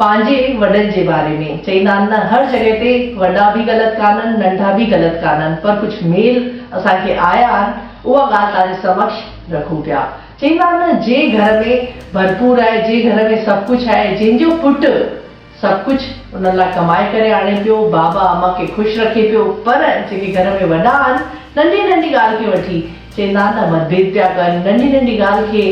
پنهنجي وڏن جي باري ۾ چئيندا آهن نه هر جڳهه تي وڏا به غلط ڪانهن ننڍا به غلط ڪانهن پر ڪجهه ميل اسان کي آيا آهن اها ڳالهه توهان جي سمڪش رکون پيا. چئيندا آهن نه جنهن گهر ۾ ڀرپور آهي جنهن گهر ۾ سڀ ڪجهه آهي جنهن جو پٽ سڀ ڪجهه انهن لاء ڪمائي ڪري آڻي پيو بابا امان کي خوش رکي پيو پر جيڪي گهر ۾ وڏا آهن ننڍي ننڍي ڳالهه کي وٺي چئيندا آهن نه متڀيد پيا ڪن ننڍي ننڍي ڳالهه کي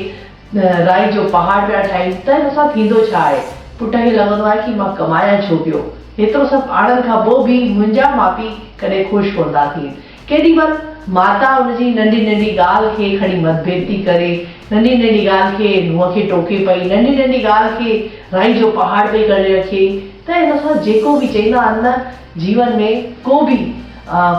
رائي جو پهاڙ پيا ٺاهين ته ان سان ٿيندو ڇا آهي؟ پٽ کي لڳندو آهي ڪي مان ڪمايان ڇو پيو؟ هيترو سڀ آڻڻ کان پوء به منهنجا ماء پيء ڪڏهن خوش ڪونه ٿا ٿين. ڪيڏي مهل ماتا ان جي ننڍي ننڍي ڳالهه کي کڻي متڀيد ٿي ڪري، ننڍي ننڍي ڳالهه کي نونهن کي ٽوڪي پئي، ننڍي ننڍي ڳالهه کي رائي جو پهاڙ پئي ڪري رکي ته ان سان جيڪو به چئيندا آهن نه جيون ۾ ڪو به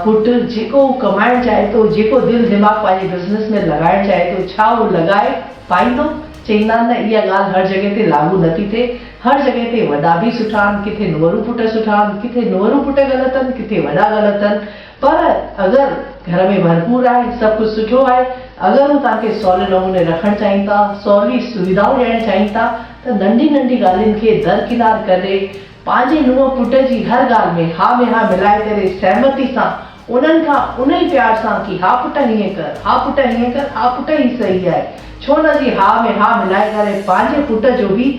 پٽ جيڪو هو ڪمائڻ چاهي ٿو، جيڪو دل دماغ پنهنجي بزنس ۾ لڳائڻ چاهي ٿو، ڇا هو لڳائي پائيندو؟ چئيندا آهن نه اها ڳالهه هر جڳهه تي لاڳو نه ٿي ٿئي. هر جڳهه تي وڏا به سٺا آهن، ڪٿي نوئرون پٽ سٺا آهن، ڪٿي نوئرون پٽ غلط آهن، ڪٿي وڏا غلط آهن. پر اگر گهر ۾ ڀرپور آهي، سڀ ڪجهه سٺو آهي، اگر هو توهان کي سولي نموني رکڻ چاهين ٿا، سولي سويڌائون ڏيڻ چاهين ٿا ته ننڍي ننڍي ڳالهين کي درڪنار ڪري پنهنجي نونهن پٽ جي هر ڳالهه ۾ ها ۾ ها ملائي ڪري سهمتي سان انهن کان انهي پيار سان ڪي ها پٽ هيئن ڪر، ها پٽ هيئن ڪر، ها پٽ هي صحيح آهي. ڇو نه جي ها ۾ ها ملائي ڪري پنهنجي پٽ جو به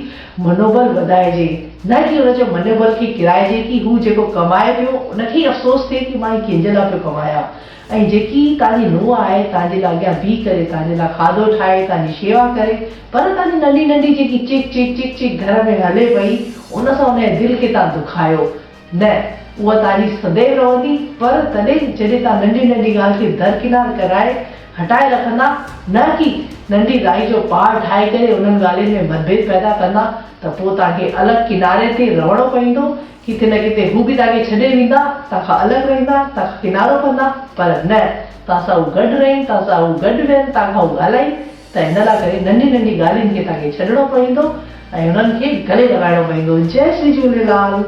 منوبل وڌائجي نه ڪي ان جو منوبل کي ڪيرائجي ڪي هو جيڪو ڪمائي پيو ان کي ئي افسوس ٿئي ڪي مان هي ڪنهن جي لاء پيو ڪمايان. ۽ جيڪي توهان جي نونهن آهي توهان جي لاء اڳيان بيهي ڪري توهان جي لاء کاڌو ٺاهي توهان جي شيوا ڪري پر توهان جي ننڍي ننڍي جيڪي چڪ چڪ چڪ چڪ گهر ۾ هلي پئي ان سان ان جي دل کي توهان دکايو نه اها توهان جي سديو رهندي پر تڏهن جڏهن توهان ننڍي ننڍي ڳالهه کي درڪنار ڪرائي هٽائي رکندا نه ڪي ننڍي رائي جو پهاڙ ٺاهي ڪري انهن ڳالهين ۾ متڀيد پيدا ڪندا ته پوء توهان کي الڳ ڪناري تي رهڻو پوندو ڪٿي نه ڪٿي هو به توهان کي ڇڏي ويندا، توهان کان الڳ رهندا، توهان کان ڪنارو ڪندا، پر نه، توهان سان هو گڏ رهن، توهان سان هو گڏ ويهن، توهان کان هو ڳالهائين ته ان لاء ڪري ننڍي ننڍي ڳالهين کي توهان کي ڇڏڻو پوندو ۽ انهن کي گلي لڳائڻو پوندو. جئي شري جهوليلال.